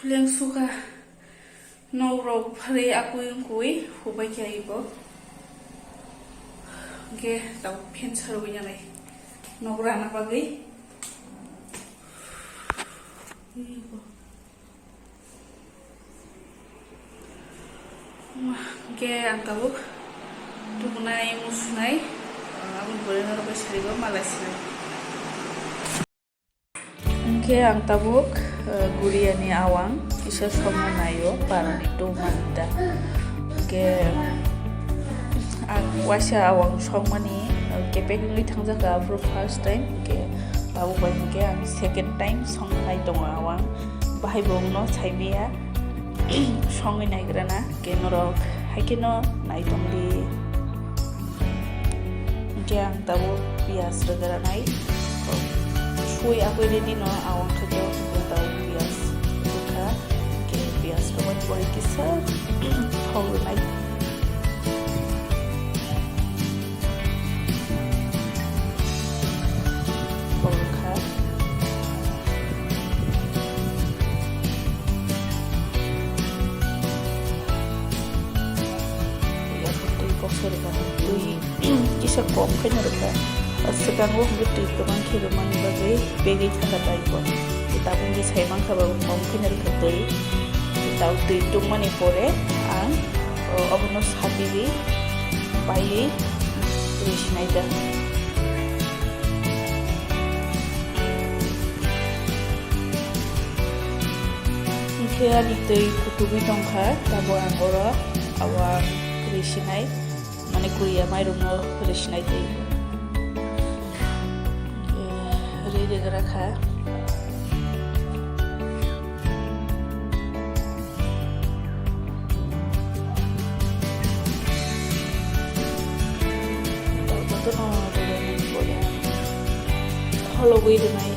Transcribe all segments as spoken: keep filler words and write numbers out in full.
Lengsuka nokrok pharwi akui wngkui hubai khe aiko. Hwnkhe tabuk phan sarwi nanai nok rana bagwi. Hwnkhe ang tabuk tubunai, musunai, aboni pore norok bai sarigo malai sinai. Hwnkhe ang tabuk, eh, guriani awang kisa songna naio, parani tubumani da. Hwnkhe ang waisa awang songmani, eh, kepek wngwi thangjakha aphuru first time, hwnkhe tabuk bai hwnkhe ang second time songna nai tongo awang. Bahai bo wngno saimaya. Songwi naigrana, hwnkhe norok haikheno naitongdi. Hwnkhe ang tabuk piyaj rwgranai. Sui abui ready no, awang khe tabuk piyaj rwkha. Hwnkhe piyaj rwmani pore kisa thok rwnai. Kolkha. Twi kok se rwkha. Twi kisa kom khe no rwkha. Swkango hwnkhe twi kwbang khe rwmani bagwi begwi thangkha taibo. Tabuk hwnkhe sai mankha ba kom khe no rwkha twi. Tabuk twi tungmani pore ang, o, obono sabiwi paiwi twi sinai da. Hwnkhe ani twi kutugwi tongkha, tabuk ang oro awang risinai, mane kuriya mairungno risinai twi. Hwnkhe ri rigra kha. Jotono rwgwi rwnai.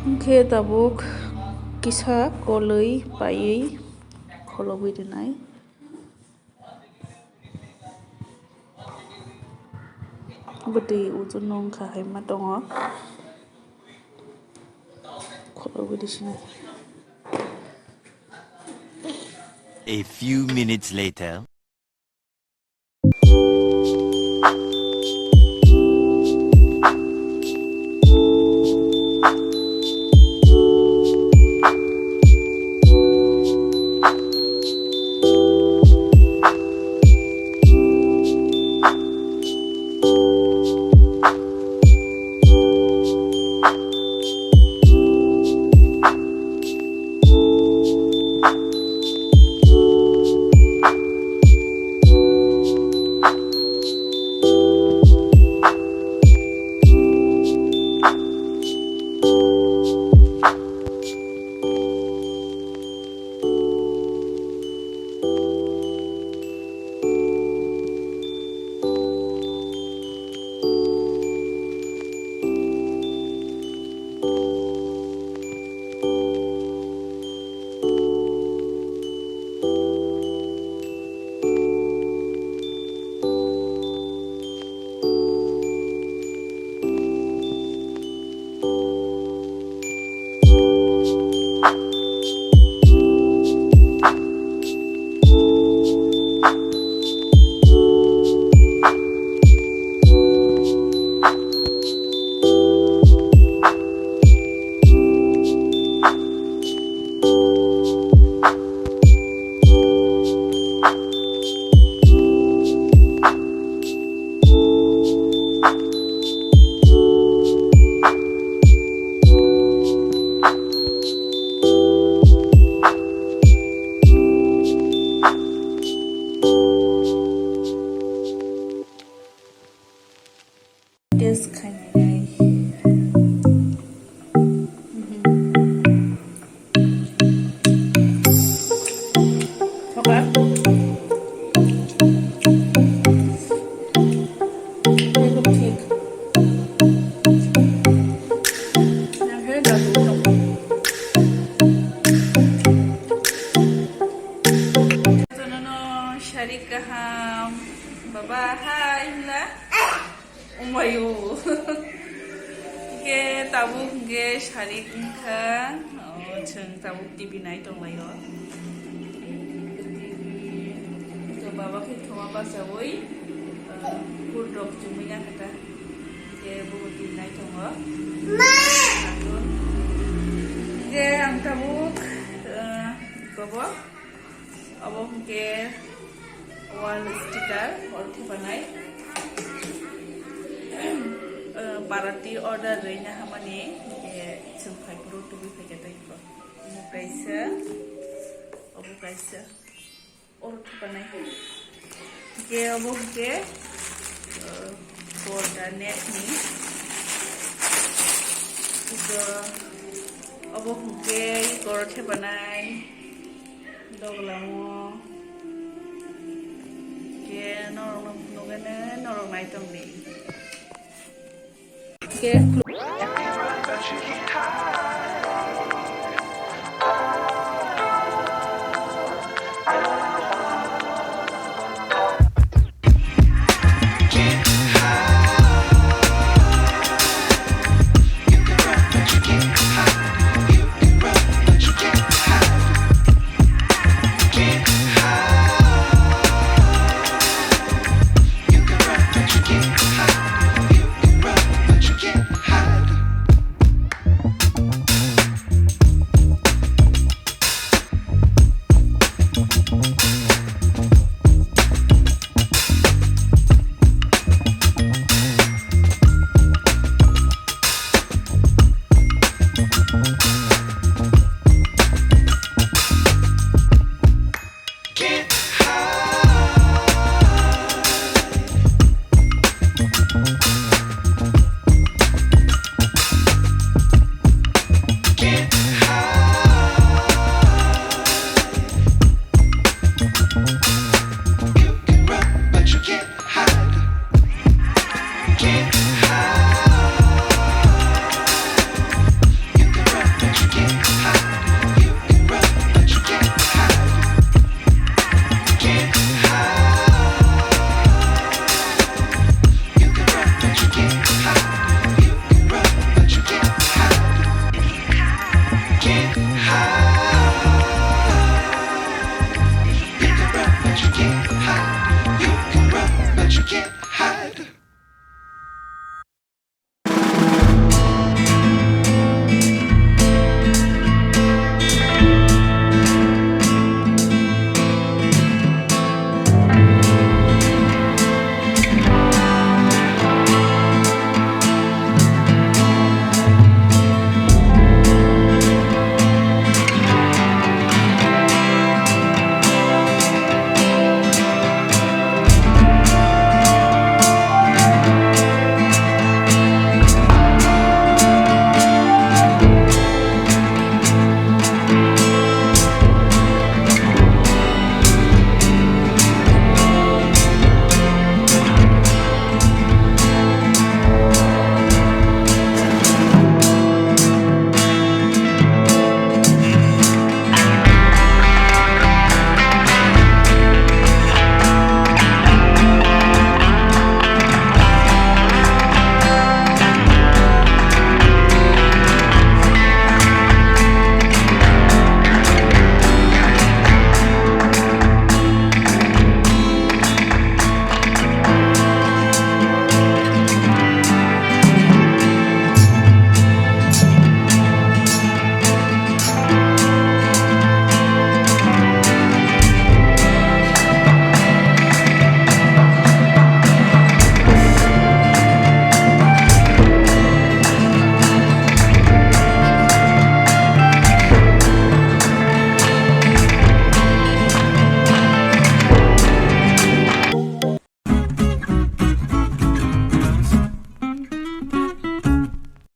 Hwnkhe tabuk kisa kolwi paiwi kholobwi rwnai. Bwtwi uju nung kha hai ma tongo. Khulogwi di sini. A few minutes later. Hari kaham, baba hai himla. Umayo. Hingke tabuk hingke sari wngkha, o, chwng tabuk T V nai tonglaio. T V, to baba khe thoma bachaui, o, kur rok chumui ya kha ta. Hingke bo T V nai tongo. Hingke ang tabuk, o, kobo. Obo hwnkhe wall sticker, wall thepanai. Eh, parati order rwina hamani, eh, chwng phai phuru tubui phaikha tei kho. Omo kaisa, obo kaisa, oro thepanai. Hwnkhe obo hwnkhe, eh, porda net ni. Ito, obo hwnkhe oro thepanai. Doglamo. Ke norok no phunugene norok nai tongdi. Ke